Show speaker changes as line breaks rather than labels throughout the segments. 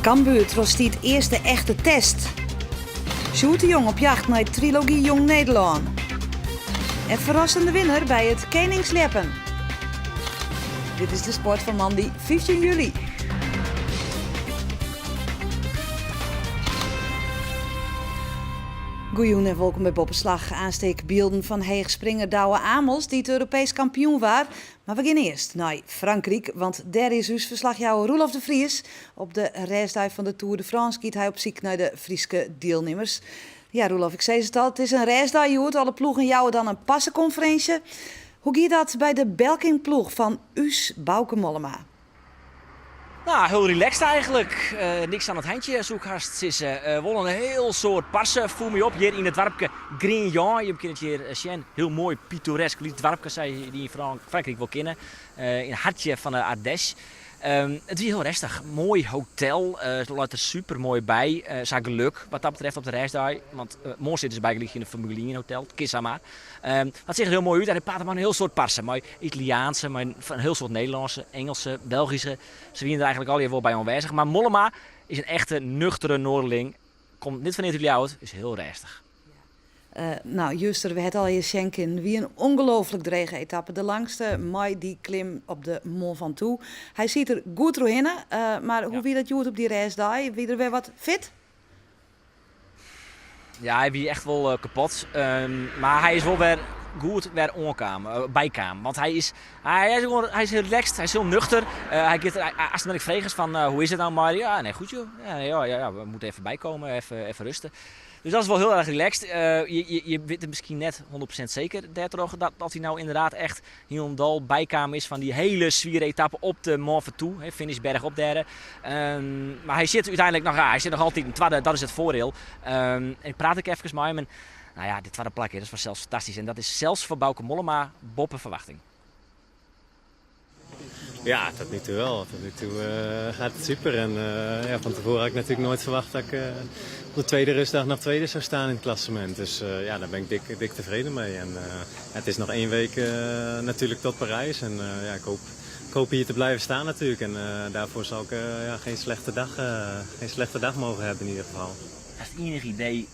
Cambuur trochstiet earste echte test. Sjoerd de Jong op jacht nei trilogy Jong Nederlân. En ferrassende winner by it Keningsljeppen. Dit is de sport fan moandei 15 july. Goejûn en wolkom by Boppeslach. Aanst bylden fan heechspringer Douwe Amels, dy't Europeesk kampioen waard. Mar we gean earst nei Frankryk, want dêr is ús ferslachjouwer Roelof de Vries. Op de rêstdei fan de Tour de France giet hy op syk nei de Fryske dielnimmers. Ja, Roelof, ik sis it al, it is in rêstdei hjoed. Alle ploegen jouwe dan in parsekonferinsje. Hoe giet dat by de Belkin-ploech fan ús Bauke Mollema?
Nou, hiel relaxed eigenlik. Niks oan it handje, soe ik hast sizze. Wol in hiel soad parse foel my op hjir yn it doarpke Grignan. Je kinne it hjir sjen. Hiel moai pittoresk lyts doarpke, sa je dy yn Frankryk wol kinne. Yn it hartje fan de Ardèche. It wie hiel rêstich. Moai hotel, it leit der super moai by. Se ha geluk wat dat betreft op de rêstdei. Want moarn sitte se bygelyks yn in Formule ien hotel. It kin samar. Dat seach der hiel moai út en hy prate mei in hiel soad parse. Mei Italiaanse, mei in hiel soad Nederlânse, Engelse, Belgyske. Se wiene der eigenlik allegear wol by oanwêzich. Mar Mollema is in echte nuchtere Noarderling. Komt net fan ear't út Ljouwert, is hiel rêstich.
No, juster, we ha it allegear sjen kinnen, wie in ongelooflik drege etappe. De langste mei dy klim op de Mont Ventoux. Hy siet der goed trochhinne, mar hoe wie dat hjoed op dy rêstdei? Wie er wer wat fit?
Ja, hy wie echt wol kapot. Mar hy is wol wer goed wer oankaam, bykaam. Want hy is, hy is gewoan, hy is hiel relaxed, hy is hiel nuchter. Hy giet, ast him ek fregest fan hoe is it nou mei dy? Ja, nee, goed joh. Ja, ja, ja, ja, we moeten even bijkomen, even, even rusten. Dus dat is wol hiel erg relaxed. Je witte miskien net 100% seker dêrtroch dat hy nou ynderdaad echt hielendal bykaam is fan dy hiele swiere etappe op de Mont Ventoux, hè, finish berchop dêr. Mar hy sit úteinlik noch, ja, hy sit noch altyd yn twadde, dat is it foardiel. En ik praat ek efkes mei him en, nou ja, dit twadde plak, dat is fansels fantastysk. En dat is sels foar Bauke Mollema boppe ferwachting.
Ja, tot nu toe wel. Tot nu toe gaat het super. En ja, van tevoren had ik natuurlijk nooit verwacht dat ik op de tweede rustdag nog tweede zou staan in het klassement. Dus ja, daar ben ik dik, dik tevreden mee. En het is nog één week natuurlijk tot Parijs. En ja, ik hoop, ik hoop hier te blijven staan natuurlijk. En daarvoor zal ik ja, geen slechte dag, geen slechte dag mogen hebben in ieder geval.
Hast ienich idee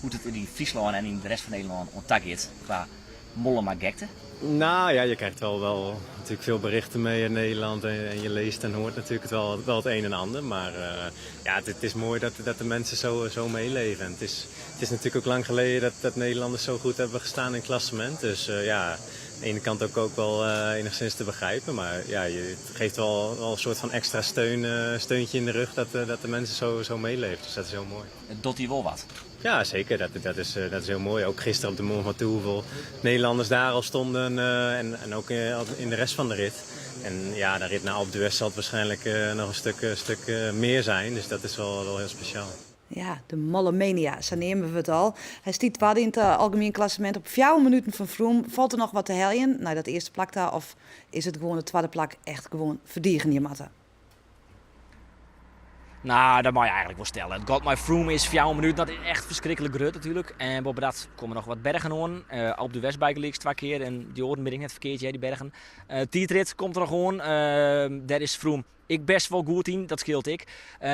hoe't it yn Fryslân en yn de rest fan Nederlân oan ta giet kwa Mollema gekte?
Nou ja, je krijgt wel, wel natuurlijk veel berichten mee in Nederland en je leest en hoort natuurlijk het wel, wel het een en ander. Maar ja, het is mooi dat de mensen zo meeleven. En het is natuurlijk ook lang geleden dat Nederlanders zo goed hebben gestaan in het klassement. Dus ja, aan de ene kant ook wel enigszins te begrijpen. Maar ja, het geeft wel een soort van extra steuntje in de rug dat de mensen zo meeleven. Dus dat is heel mooi.
It docht dy wol wat?
Ja, zeker. Dat is heel mooi. Ook gisteren op de Mont Ventoux hoeveel Nederlanders daar al stonden en ook in de rest van de rit. En ja, de rit naar Alpe d'Huez zal het waarschijnlijk nog een stuk meer zijn. Dus dat is wel heel speciaal.
Ja, de Mollemania, sa neame we it al. Hy stiet twadde yn it algemien klassemint op fjouwer minuten fan Froome. Falt der noch wat te heljen nei dat earste plak ta of is it gewoan it twadde plak echt gewoan ferdigenje moatte?
Nou, dat mei je eigenlik wol stelle. It gat mei Froome is fjouwer minuten, dat is echt ferskriklik grut natuerlik. En boppedat komme noch wat bergen oan. Alpe d'Huez bygelyks twa kear en dy oaren bin ik net ferkeard, hear, dy bergen. Tiidrit komt der noch oan. Dêr is Froome ek best wol goed yn, dat skeelt ek.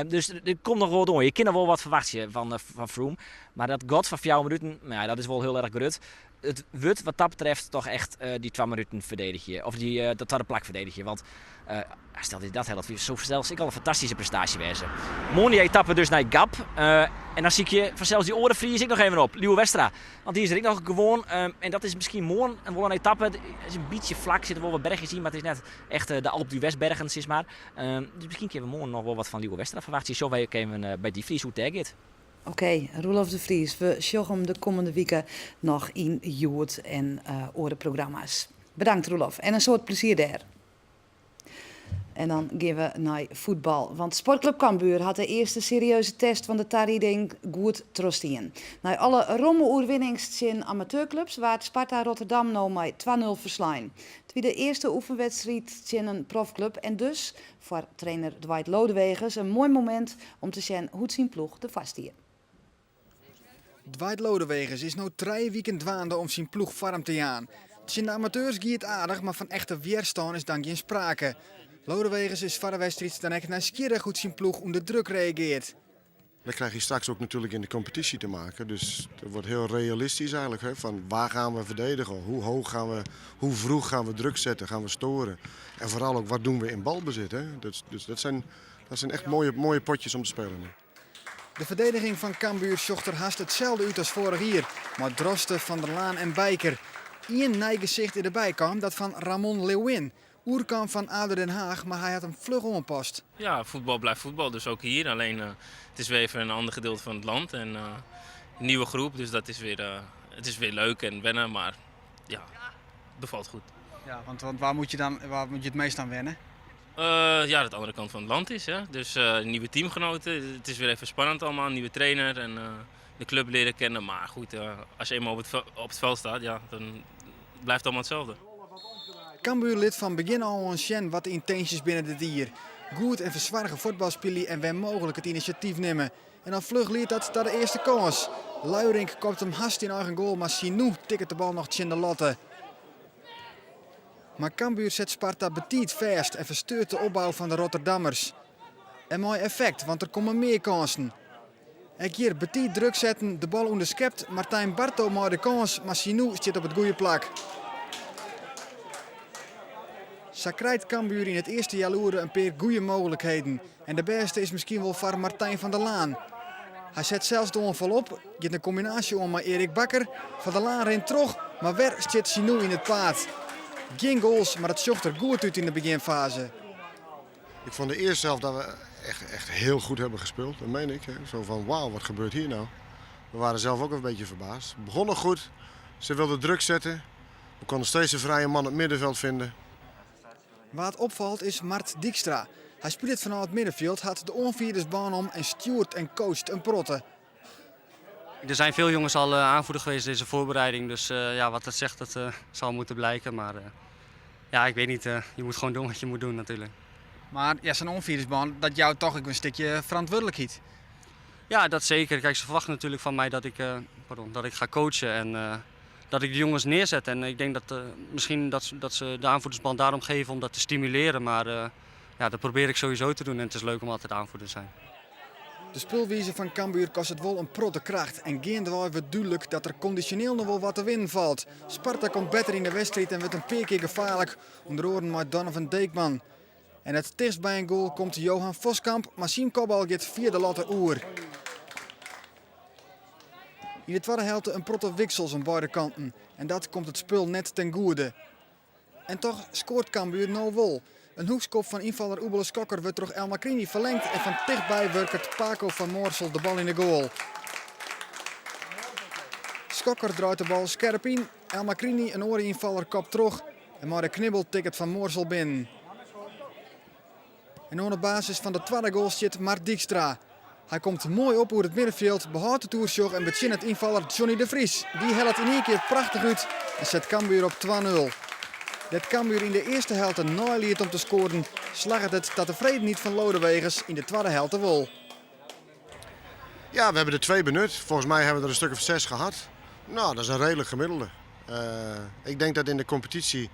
Dus der komt noch wol wat oan. Je kinne wol wat ferwachtsje fan Froome. Mar dat gat fan fjouwer minuten, nou ja, dat is wol hiel erg grut. It wurdt wat dat betreft toch echt dy twa minuten ferdedigje. Of dy, dat twadde plak ferdedigje. Want stel dat hy dat hellet, soe fansels ek al in fantastyske prestaasje wêze. Moarn dy etappe dus nei Gap. En dan sykje fansels dy oare Fries ek noch even op, Lieuwe Westra. Want dy is der ek noch gewoan. En dat is miskien moarn wol in etappe. It is in bytsje flak, sitte wol wat berchjes yn, mar it is net echt de Alpe d'Huez bergen, sis mar. Dus miskien kinne we moarn noch wol wat fan Lieuwe Westra ferwachtsje. Sjogge wy ek even by dy Fries hoe't it dêr giet.
Oké, Roelof de Vries, we sjogge him de kommende wike noch yn Hjoed en oare programma's. Bedankt Roelof en in soad plezier dêr. En dan gean we nei fuotbal, want Sportclub Cambuur hat de earste serieuze test fan de tarieding goed trochstien. Nei alle romme oerwinnings tsjin amateurklups waard Sparta Rotterdam no mei twa-nul ferslein. It wie de earste oefenwedstriid tsjin in profklup en dus foar trainer Dwight Lodeweges in moai momint om te sjen hoe't syn ploech derfoar stie.
Dwight Lodeweges is no trije wiken dwaande om syn ploech foarm te jaan. Tsjin de amateurs gie it aardich, mar fan echte wjerstân is dan gjin sprake. Lodeweges is foar de wedstriid dan ek nijsgjirrich hoe't syn ploech ûnder druk reagearret.
Dat krijg je straks ook natuurlijk in de competitie te maken. Dus dat wordt heel realistisch eigenlijk. Hè? Van waar gaan we verdedigen? Hoe hoog gaan we, hoe vroeg gaan we druk zetten? Gaan we storen? En vooral ook wat doen we in balbezit? Hè? Dus dat zijn echt mooie, mooie potjes om te spelen nu.
De ferdediging fan Cambuur sjocht der hast itselde út as foarich jier, mei Droste, Van der Laan en Bijker. Ien nij gesicht is derby kaam, dat fan Ramon Leeuwin. Oerkaam fan ADO Den Haag, mar hy hat him fluch oanpast.
Ja, voetbal blijft voetbal, dus ook hier. Alleen het is weer even een ander gedeelte van het land en een nieuwe groep, dus dat is weer, het is weer leuk en wennen, maar ja, bevalt goed.
Ja, want waar moet je dan, waar moet je it meest oan wenne?
Ja, dat de andere kant van het land is. Hè? Dus nieuwe teamgenoten, het is weer even spannend allemaal, nieuwe trainer en de club leren kennen. Maar goed, als je eenmaal op het veld staat, ja, dan blijft het allemaal hetzelfde.
Cambuur lit fan begjin ôf oan sjen wat de yntinsjes binne dit jier. Goed en fersoarge fuotbal spylje en wêr mooglik it inisjatyf nimme. En al fluch liedt dat ta de earste kâns. Luirink kopt him hast yn eigen goal, mar Sinou tikket de bal noch tsjin de latte. Mar Cambuur set Sparta betiid fêst en fersteurt de opbou fan de Rotterdammers. En mei effekt, want der komme mear kânsen. Ek hjir betiid druk setten, de bal ûnderskept, Martijn Barto mei de kâns, mar Sinou stiet op it goede plak. Sa krijt Cambuur yn it earste healoere in pear goede mooglikheden. En de bêste is miskien wol foar Martijn van der Laan. Hy set sels de oanfal op, giet in kombinaasje oan mei Erik Bakker. Van der Laan rint troch, mar wer stiet Sinou yn it paad. Gjin goals, mar it sjocht der goed út yn de begjinfaze.
Ik vond de eerste helft dat we echt, echt heel goed hebben gespeeld. Dat meen ik. Hè. Zo van, wauw, wat gebeurt hier nou? We waren zelf ook een beetje verbaasd. We begonnen goed. Ze wilden druk zetten. We konden steeds een vrije man het middenveld vinden.
Wa't opfalt is Mart Dijkstra. Hy spilet fanôf it middenfjild, hat de oanfierdersbân om en stjoert en coacht in protte.
Er zijn veel jongens al aanvoerder geweest deze voorbereiding. Dus ja, wat dat zegt, dat zal moeten blijken. Maar ja, ik weet niet. Je moet gewoon doen wat je moet doen natuurlijk.
Mar ja, sa'n oanfierdersbân, dat jout toch ek in stikje ferantwurdlikheid.
Ja, dat zeker. Kijk, ze verwachten natuurlijk van mij dat ik, pardon, dat ik ga coachen en dat ik de jongens neerzet. En ik denk dat misschien dat ze de aanvoerdersband daarom geven om dat te stimuleren. Maar ja, dat probeer ik sowieso te doen en het is leuk om altijd aanvoerder te zijn.
De spulwize fan Cambuur kostet wol in protte kracht en geandewei wurdt dúdlik dat der kondisjoneel noch wol wat te winnen falt. Sparta komt better yn de wedstriid en wurdt in pear kear gefaarlik, ûnder oaren mei Donovan Deekman. En it tichtst by in goal komt Johan Voskamp, mar syn kopbal giet fia de latte oer. Yn de twadde helte in protte wiksels oan beide kanten en dat komt it spul net ten goede. En toch skoart Cambuur no wol. In hoekskop fan ynfaller Oebele Skokker wurdt troch El Makrini ferlingd en fan tichtby wurket Paco van Moorsel de bal yn de goal. Skokker draait de bal skerp yn, El Makrini, in oare ynfaller, kopt troch en mei de knibbel tikket Van Moorsel binnen. En oan de basis fan de twadde goal stiet Mart Dijkstra. Hy komt moai op oer it middenfjild, behâldt it oersjoch en betsjinnet ynfaller Johnny de Vries. Dy hellet yn ien kear prachtich út en set Cambuur op 2-0. Dêr't Cambuur yn de earste helte neiliet om te skoaren, slagget it ta tefredenheid fan Lodeweges yn de twadde helte wol.
Ja, we hebben er twee benut. Volgens mij hebben we er een stuk of zes gehad. Nou, dat is een redelijk gemiddelde. Ik denk dat in de competitie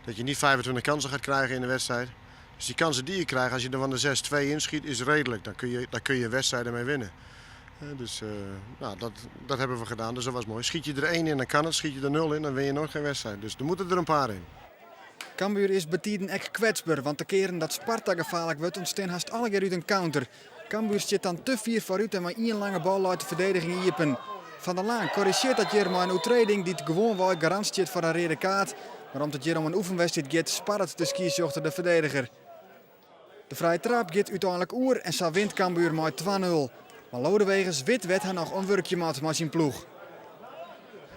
dat je niet 25 kansen gaat krijgen in de wedstrijd. Dus die kansen die je krijgt, als je er van de 6 2 inschiet, is redelijk. Dan kun je wedstrijden mee winnen. Dus nou, dat hebben we gedaan, dus dat was mooi. Schiet je er 1 in, dan kan het. Schiet je er 0 in, dan win je nooit geen wedstrijd. Dus er moeten er een paar in.
Cambuur is betiden ek kwetsber, want de kearen dat Sparta gefaarlik wurdt ûntstean hast allegear út in counter. Cambuur stiet dan te fier foarút en mei ien lange bal leit de ferdediging iepen. Van der Laan korrizjearret dat hjir mei in oertrêding dy't gewoanwei garant stiet foar in reade kaart. Mar om't it hjir om in oefenwedstriid giet, sparret de skiedsrjochter de ferdediger. De frije traap giet úteinlik oer en sa wint Cambuur mei 2-0. Mar Lodeweges wit wêr't hy noch oan wurkje moat mei syn ploech.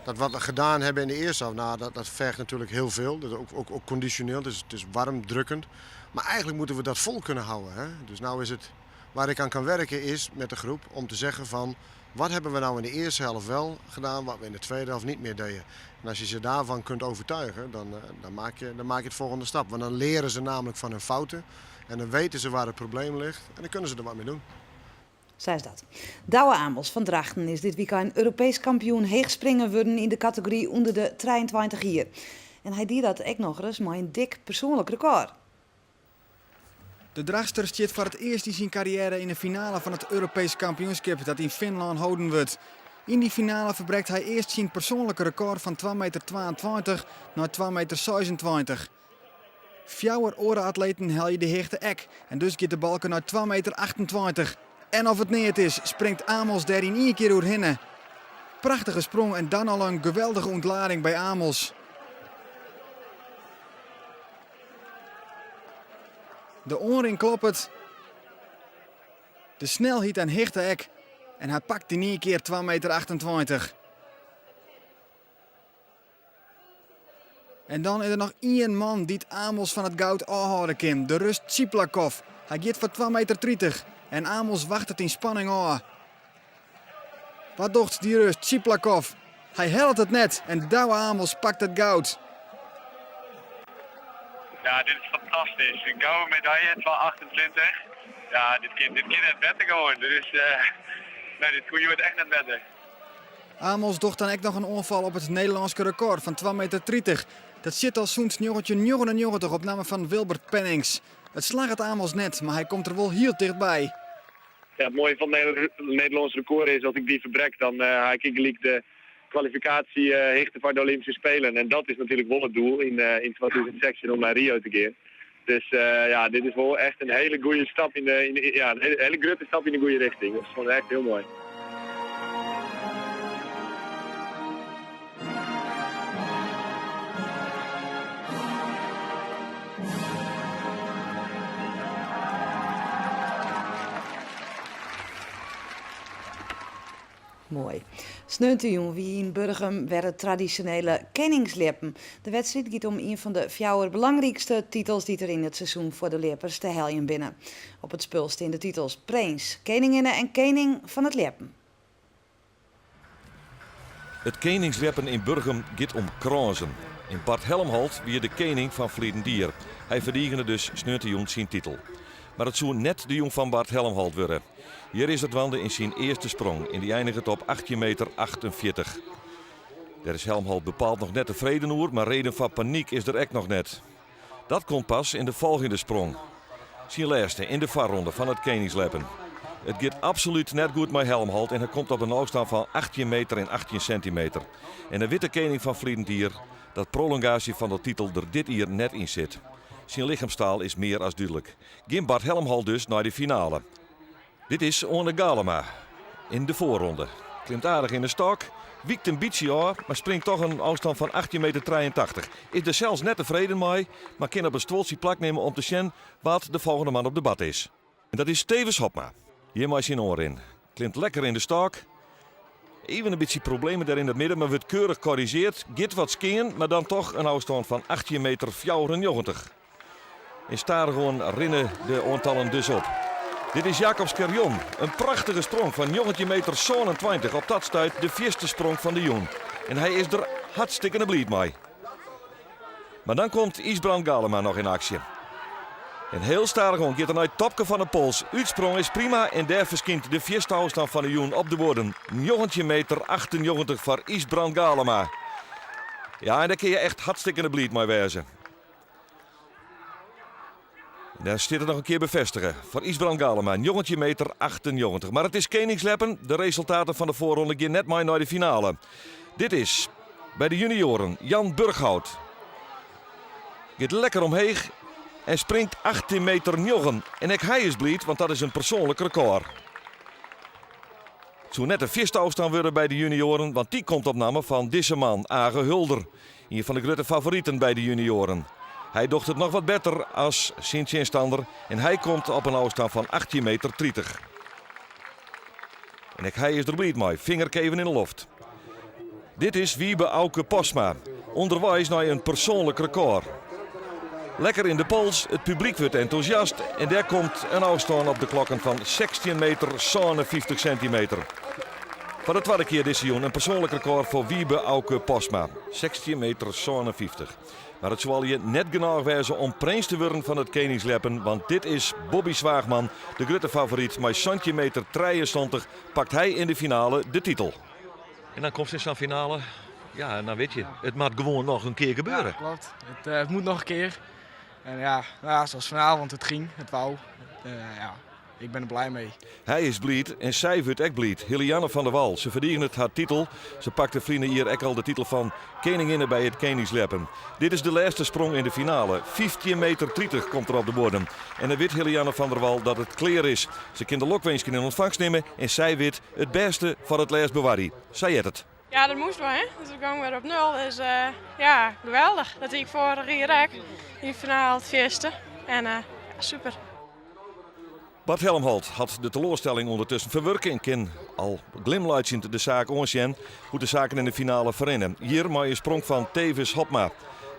Dat wat we gedaan hebben in de eerste helft, nou, dat vergt natuurlijk heel veel. Dat ook conditioneel, dus het is warm, drukkend. Maar eigenlijk moeten we dat vol kunnen houden. Hè? Dus nou is het, waar ik aan kan werken is met de groep om te zeggen van... wat hebben we nou in de eerste helft wel gedaan, wat we in de tweede helft niet meer deden. En als je ze daarvan kunt overtuigen, dan maak je het volgende stap. Want dan leren ze namelijk van hun fouten en dan weten ze waar het probleem ligt en dan kunnen ze er wat mee doen.
Sa is dat. Douwe Amels fan Drachten is dit wykein Europeesk kampioen heechspringen wurden yn de kategory ûnder de 23 jier. En hy die dat ek nochris mei in dik persoanlik rekôr.
De Drachtster stiet foar it earst yn syn karriêre yn de finale fan it Europeesk kampioenskip dat yn Finlân holden wurdt. Yn dy finale ferbrekt hy earst syn persoanlike rekôr fan twa meter 22 nei twa meter 26. Fjouwer oare atleten helje de hichte ek en dus giet de balke nei twa meter 28. En of it neat is, springt Amels dêr yn ien kear oerhinne. Prachtige sprong en dan al in geweldige ûntlading by Amels. De oanrin kloppet. De snelheid en hichte ek. En hy pakt yn ien kear twa meter 28. En dan is der noch ien man dy't Amels fan it goud ôfhâlde kin, de Rus Tsiplakov. Hy giet foar twa meter 30 en Amels wachtet yn spanning ôf. Wat docht dy Rus Tsiplakov? Hy hellet it net en Douwe Amels pakt it goud.
Ja, dit is fantastysk. In gouden medaille, 2,28. Ja, dit kin, dit kin net better gewoan. Dit is, uh, nee, dit koe hjoed echt net better.
Amels docht dan ek noch in oanfal op it Nederlânske rekôr fan twa meter 30. Dat sit al sûnt 1999 op namme fan Wilbert Pennings. It slagget Amels net, mar hy komt der wol hiel tichtby.
Ja, it moaie fan it Nederlânsk rekôr is, as ik dy ferbrek, dan uh, ha ik gelyk de kwalifikaasjehichte foar de Olympyske Spelen. En dat is natuerlik wol it doel yn, uh, yn 2016 om nei Rio te gean. Dus uh, ja, dit is wol echt in hiele goede stap yn de, yn de, ja, in hiele, hiele grutte stap yn de goede richting. Dat is gewoan echt hiel moai.
Moai. Sneontejûn wie yn Burgum wer it tradisjonele Keningsljeppen. De wedstriid giet om ien fan de fjouwer belangrykste titels dy't der yn it seizoen foar de ljeppers te heljen binne. Op it spul stean de titels prins, keninginne en kening fan it ljeppen.
It Keningsljeppen yn Burgum giet om krânsen. En Bart Helmholt wie de kening fan ferleden jier. Hy ferdigene dus sneontejûn syn titel. Mar it soe net de jûn fan Bart Helmholt wurde. Hjir is er dwaande yn syn earste sprong en dy einiget op 18 meter 48. Dêr is Helmholt bepaald noch net tefreden oer, mar reden foar panyk is der ek noch net. Dat komt pas yn de folgjende sprong. Syn lêste yn de foarronde fan it Keningsljeppen. It giet absolút net goed mei Helmholt en hy komt op in ôfstân fan 18 meter en 18 sentimeter. En dan wit de kening fan ferleden jier dat prolongaasje fan de titel der dit jier net yn sit. Syn lichemstaal is mear as dúdlik. Gjin Bart Helmholt dus nei de finale. Dit is Oane Galema yn de foarronde. Klimt aardich yn de stôk, wykt in bytsje ôf, mar springt toch in ôfstân fan 18 meter 83. Is der sels net tefreden mei, mar kin op in stuoltsje plak nimme om te sjen wa't de folgjende man op de bard is. En dat is Thewis Hobma. Hjir mei syn oanrin. Klimt lekker yn de stôk. Even in bytsje problemen dêr yn it midden, mar wurdt keurich korrizjeard. Giet wat skean, mar dan toch in ôfstân fan 18 meter 94. En stadichoan rinne de oantallen dus op. Dit is Jacob Scherjon. In prachtige sprong fan 19 meter 27. Op dat stuit de fierste sprong fan de jûn. En hy is der hartstikkene bliid mei. Mar dan komt Ysbrand Galema noch yn aksje. En hiel stadichoan giet er nei it topke fan de pols. Utsprong is prima en dêr ferskynt de fierste ôfstân fan de jûn op de buorden. 19 meter 98 foar Ysbrand Galema. Ja, en dêr kinne je echt hartstikkene bliid mei wêze. Dêr stiet it noch in kear befêstige foar Ysbrand Galema, 19 meter 98. Mar it is keningsljeppen, de resultaten fan de foarronde gean net mei nei de finale. Dit is by de junioaren Jan Burghout. Giet lekker omheech en springt 18 meter 9. En ek hy is bliid, want dat is in persoanlik rekôr. It soe net de fierste ôfstân wurde by de junioaren, want dy komt op namme fan dizze man, Age Hulder. Ien fan de grutte favoriten by de junioaren. Hy docht it noch wat better as syn tsjinstanner en hy komt op in ôfstân fan 18 meter 30. En ek hy is der bliid mei, fingerke even yn de loft. Dit is Wiebe Auke Postma, ûnderweis nei in persoanlik rekôr. Lekker yn de pols, it publyk wurdt entûsjast en dêr komt in ôfstân op de klokken fan 16 meter 57 sentimeter. Foar de twadde kear dizze jûn in persoanlik rekôr foar Wiebe Auke Postma, 16 meter 57. Mar it soe allegear net genôch wêze om prins te wurden fan it Keningsljeppen, want dit is Bobby Zwaagman, de grutte favoryt. Mei 17 meter 73 pakt hy yn de finale de titel. En dan komst yn sa'n finale, ja, en dan wit je, it moat gewoan noch in kear gebeure.
Ja, klopt. Het, uh, het moet nog een keer. En ja, nou ja, zoals vanavond, het ging, het wou. Ja, ik ben er blij mee.
Hy is bliid en sy wurdt ek bliid. Hilianne van der Wal, se ferdigenet har titel. Se pakte ferline jier ek al de titel fan keninginne by it keningsljeppen. Dit is de lêste sprong yn de finale. 15 meter 30 komt der op de buorden. En dan wit Hilianne van der Wal dat it klear is. Se kin de lokwinsken yn ûntfangst nimme en sy wit it bêste foar it lêst bewarje. Sa heart it.
Ja, dat moast wol, hè. Dus we gongen wer op nul. Dus ja, geweldich. Dat hie ik foarich jier ek. Yn de finale it fierste. En ja, super.
Bart Helmholt hat de teloarstelling ûndertusken ferwurke en kin al glimlaitsjend de saak oansjen hoe't de saken yn de finale ferrinne. Hjir mei in sprong fan Thewis Hobma.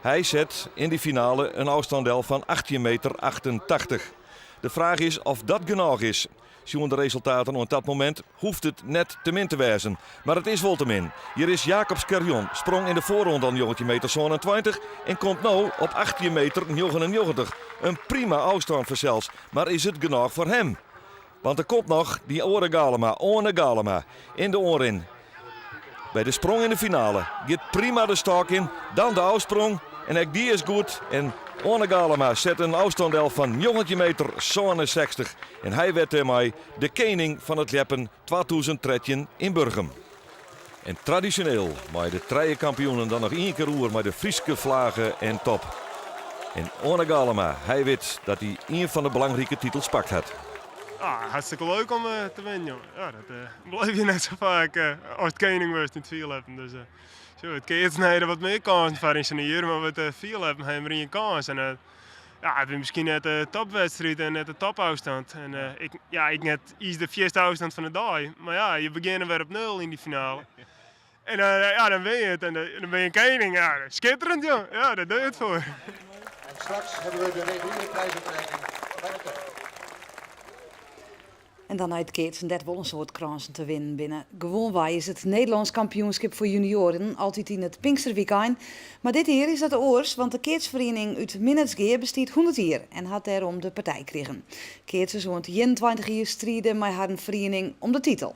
Hy set yn dy finale in ôfstân del fan 18 meter 88. De fraach is oft dat genôch is. Sjoen de resultaten oant dat momint hoecht it net te min te wêzen. Mar it is wol te min. Hjir is Jacob Scherjon, sprong yn de foarronde al 19 meter 27 en komt no op 18 meter 99. In prima ôfstân fansels, mar is it genôch foar him? Want der komt noch dy oare Galema, Oane Galema, yn de oanrin. By de sprong yn de finale giet prima de stôk yn, dan de ôfsprong en ek dy is goed en Oane Galema set in ôfstân del fan 19 meter 67 en hy wurdt dêrmei de kening fan it ljeppen 2013 yn Burgum. En tradisjoneel meie de trije kampioenen dan noch ien kear oer mei de Fryske flage en top. En Oane Galema, hy wit dat hy ien fan de belangrike titels pakt hat.
Ah, hartstikke leuk om te winnen, jongen. Ja, dat beleef je net sa faak as kening wurdst yn it fierljeppen. Dus uh, it keatsen ha je der wat mear kânsen foar yn sa'n jier, mar it fierljeppen ha je mar ien kâns. En ja, it wie miskien net de topwedstriid en net de topôfstân. En ik, ja, ik net iens de fierste ôfstân fan de dei. Mar ja, je begjinne wer op nul yn dy finale. En ja, dan win je it en dan bin je kening. Ja, skitterend joh. Ja, dêr doch je it foar.
En straks hebben we de reguliere prijsuitreiking bij de top.
En dan nei it keatsen dêr't wol in soad krânsen te winnen binne. Gewoanwei is it Nederlânsk kampioenskip foar junioaren altyd yn it Pinksterwykein. Mar dit jier is dat oars, want de keatsferiening út Minnertsgea bestiet 100 jier en hat dêrom de partij krigen. Keatsers oant 21 jier stride mei harren feriening om de titel.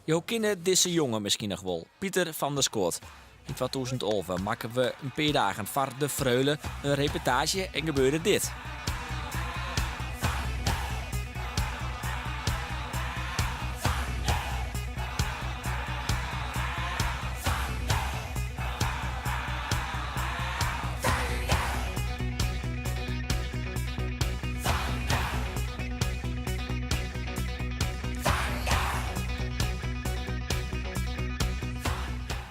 Jo kinne dizze jonge miskien noch wol, Pieter van der Skoot. Yn 2011 makken we in pear dagen foar de Freule in reportaazje en gebeurde dit.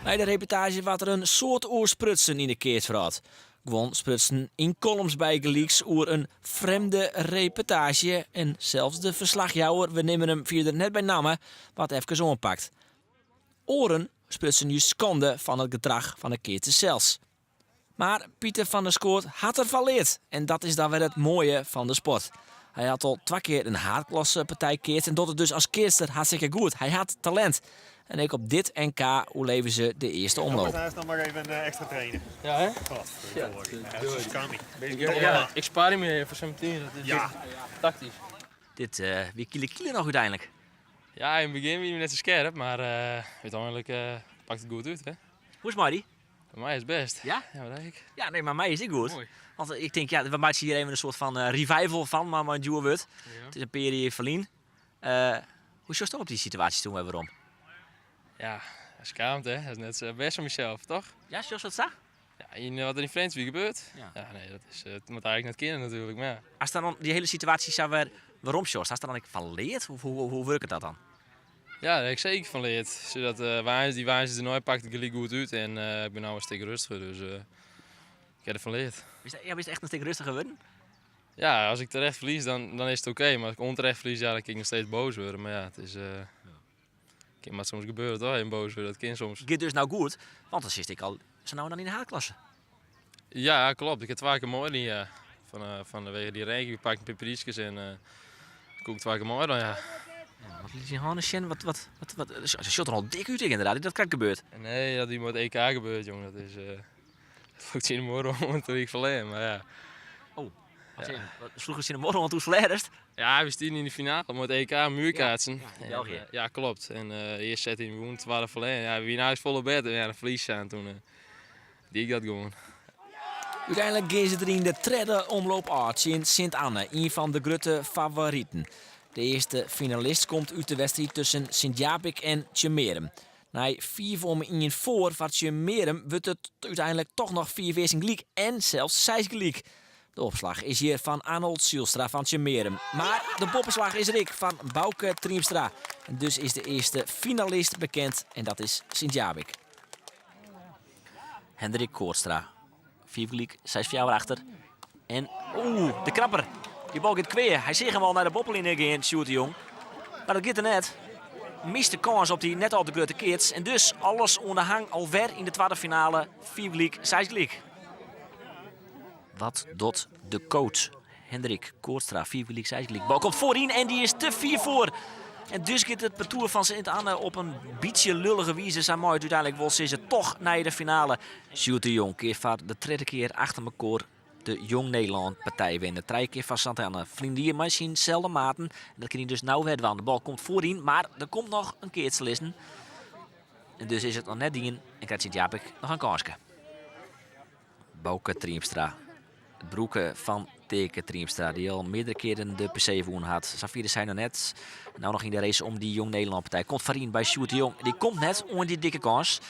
Nei de reportaazje waard der in soad oer sprutsen yn de keatswrâld. Guon sprutsen yn kollums bygelyks oer in frjemde reportaazje en sels de ferslachjouwer, we neame him fierder net by namme, waard efkes oanpakt. Oaren sprutsen just skande fan it gedrach fan de keatsers sels. Mar Pieter van der Skoot hat der fan leard en dat is dan wer it moaie fan de sport. Hy hat al twa kear in haadklassepartij keatst en docht it dus as keatser hartstikke goed. Hy hat talint. En ek op dit NK oerleve se de earste omloop.
Dan noch mar even ekstra trainen.
Ja, hè?
Ja,
ik spaar him even foar sametien. Dat is
Ja.
taktysk.
Dit wie kiele kiele noch úteinlik.
Ja, yn it begjin wie hy net sa skerp, mar úteinlik pakt it goed út, hè?
Hoe is it mei dy?
Mei my is it bêst.
Ja?
Ja, wat ik.
Ja, nee, mar my is it ek goed.
Moai.
Want ik tink, ja, we meitsje hjir even in soart fan revival fan, mar mei in djoer wurd.
Ja.
It is in pear jier ferlyn. Hoe sjochst op dy situaasje toen wer werom?
Ja, skaamte, hè? Dat is net sa bêst fan mysels, toch?
Ja, sjochst dat sa?
Ja, yn wat der yn Frjentsjer wie gebeurd.
Ja.
Ja, nee, dat is, it moat eigentlik net kinne natuerlik, mar ja.
Ast dan dy hiele situaasje sa wer werom sjochst, hast der dan ek fan leard? Hoe, hoe wurket dat dan?
Ja, dêr ha ik seker fan leard. Sadat dy woansdei dêrnei pakte it gelyk goed út en ik bin no in stik rêstiger, dus ik ha derfan leard.
Bist, ja, bist echt in stik rêstiger wurden?
Ja, as ik terecht ferlies, dan, dan is it oké. Mar as ik ûnterecht ferlies, ja, dan kin ik noch steeds boas wurde. Mar ja, it is, kin mar soms gebeure, toch? Even boas wurde, dat kin soms.
Giet dus no goed, want dan sitst ek al sa no en dan yn de haadklasse.
Ja, klopt. Ik ha twa kear meidien, ja. Fan, fanwege dy ranking, ik pak in pear pryskes en koe ik twa kear meidwaan, ja.
Ja, wat lit dyn hân sjen? Wat, wat, wat, wat, se sjocht der al dik út, ynderdaad. Is dat krekt gebeurd?
Nee, dat wie mei it EK gebeurd, jong. Dat is, dat sloech tsjin de muorre oan toen ik ferlern, mar ja.
Oh, wat ja. Sloech tsjin de muorre oan toen ferlearst?
Ja, we stienen yn de finale mei it EK muurkaatsen.
Ja, in België.
En, ja, klopt. En de earste set yn wûn, twadde ferlern. Ja, we wienen eins folle better. Ja, dan ferlies je en toen die ik dat gewoan.
Uteinlik gean se der yn de tredde omloop ôf tsjin Sint Anne, ien fan de grutte favoriten. De earste finalist komt út de wedstriid tusken Sint Jabik en Tsjummearum. Nei fiif om ien foar foar Tsjummearum wurdt it úteinlik toch noch fiif earsten gelyk en sels seis gelyk. De opslach is hjir fan Arnold Zylstra fan Tsjummearum. Mar de boppeslach is der ek fan Bauke Triemstra. En dus is de earste finalist bekend en dat is Sint Jabik. Hendrik Kootstra. Fiif gelyk, seis fjouwer achter. En oeh, de krapper. Die bal giet kwea. Hy seach him al nei de boppeline gean, Sjoerd de Jong. Mar dat giet der net. Mist de kâns op dy net al te grutte keats. En dus alles oan de hang alwer yn de twadde finale. Fiif gelyk, seis gelyk. Wat docht de coach? Hendrik Kootstra, fiif gelyk, seis gelyk. Bal komt foaryn en dy is te fier foar. En dus giet it partoer fan Sint Anne op in bytsje lullige wize, sa mei it úteinlik wol sizze, toch nei de finale. Sjoerd de Jong kear foar de tredde kear achter mekoar de Jong Nederlân partij winne. Trije kear foar Sint Anne. Ferline jier mei syn selde maten. En dat kin hy dus no wer dwaan. De bal komt foaryn, mar der komt noch in keats te lizzen. En dus is it noch net dien en krijt Sint Jabik noch in kânske. Bauke Triemstra, it broerke fan Teake Triemstra, dy't al meardere kearen de PC wûn hat. Safier is hy noch net. No noch yn de race om dy Jong Nederlân partij. Komt foaryn by Sjoerd de Jong. Dy komt net oan dy dikke kâns.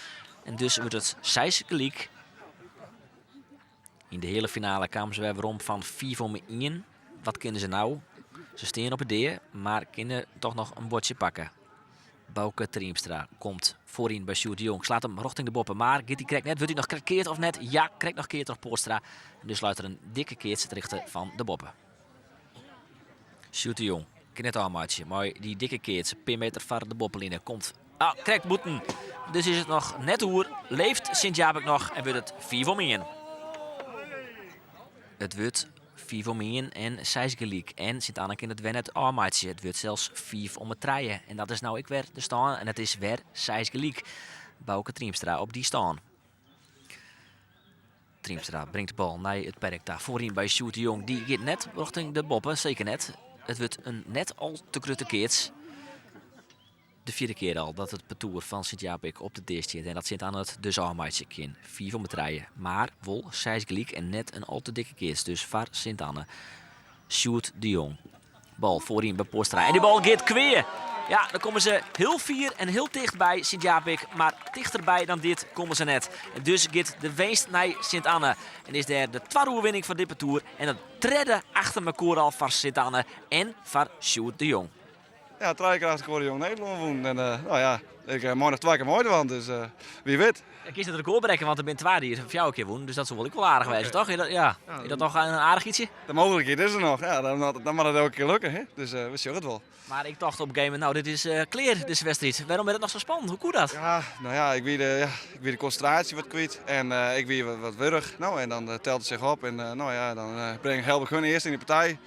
En dus wurdt it seis gelyk. Yn de heale finale kamen se wer werom fan fiif om ien. Wat kinne se no? Se stean op 'e dea, mar kinne toch noch in buordsje pakke. Bauke Triemstra komt foaryn by Sjoerd de Jong. Slaat him rjochting de boppe, mar giet hy krekt net? Wurdt hy noch krekt keard of net? Ja, krekt noch keard troch Poortstra. En dus leit der in dikke keats ter hichte fan de boppe. Sjoerd de Jong kin net ôfmeitsje mei dy dikke keats. In pear meter foar de boppeline komt. Ah, krekt bûten. Dus is it noch net oer. Leeft Sint Jabik noch en wurdt it fiif om ien. It wurdt fiif om ien en seis gelyk. En Sint Anne kin it wer net ôfmeitsje. It wurdt sels fiif om 'e trije. En dat is no ek wer de stân. En it is wer seis gelyk. Bauke Triemstra op dy stân. Triemstra bringt de bal nei it perk ta. Foaryn by Sjoerd de Jong. Dy giet net rjochting de boppe, seker net. It wurdt in net al te grutte keats. De fjirde kear al dat it partoer fan Sint Jabik op de dea stiet en dat Sint Anne it dus ôfmeitsje kin. Fiif om 'e trije, mar wol seis gelyk en net in al te dikke keats dus foar Sint Anne. Sjoerd de Jong. Bal foaryn by Poortstra en dy bal giet kwea. Ja, dan komme se hiel fier en hiel ticht by Sint Jabik, mar tichterby dan dit komme se net. En dus giet de winst nei Sint Anne en is dêr de twadde oerwinning fan dit partoer en de tredde achter mekoar al foar Sint Anne en foar Sjoerd de Jong.
Ja, trije kear achter elkoar Jong Nederlân wûn. En no ja, ik mei noch twa kear meidwaan, dus wie wit.
Ja, kinst it rekôr brekke, want der binne twa dy't fjouwer kear wûn, dus dat soe wol ek wol aardich wêze, toch? Is dat, ja, is dat noch in aardich ytsje?
De mooglikheid is der noch, ja, dan, dan moat it elke kear lukke, hè? Dus we sjogge it wol.
Mar ik tocht op in gegeven momint, no, dit is klear, dizze wedstriid. Wêrom wurdt it noch sa spannend? Hoe koe dat?
Ja, no ja, ik wie de, ja, ik wie de konsintraasje wat kwyt en ik wie wat, wat wurch. No, en dan telt it sich op en no ja, dan breng, help ik hun earst yn de partij.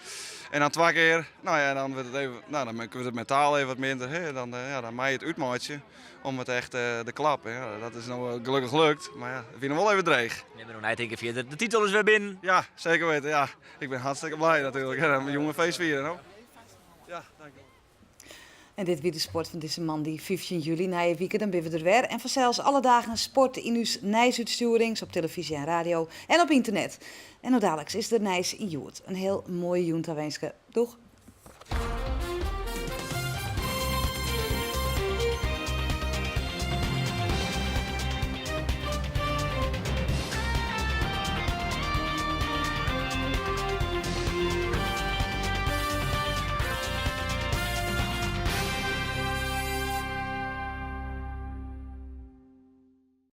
En dan twa kear, no ja, dan wurdt it even, no, dan wurdt it mentaal even wat minder. Hè? Dan, ja, dan mei je it útmeitsje om it echt de klap. Ja, dat is no gelokkich lukt, mar ja, it wie noch wol even dreech.
Net mear oer neitinke fierder. De titel is wer binnen.
Ja, seker witte. Ja, ik bin hartstikke blij natuerlik. Ja, dan jûn in feest fiere, no. Ja, dankjewol.
En dit wie de sport fan dizze moandei 15 july. Nije wike dan binne we der wer. En fansels alle dagen sport yn ús nijsútstjoerings op telefyzje en radio en op ynternet. En no daliks is der nijs yn Hjoed. In hiel moaie jûn tawinske. Doeg!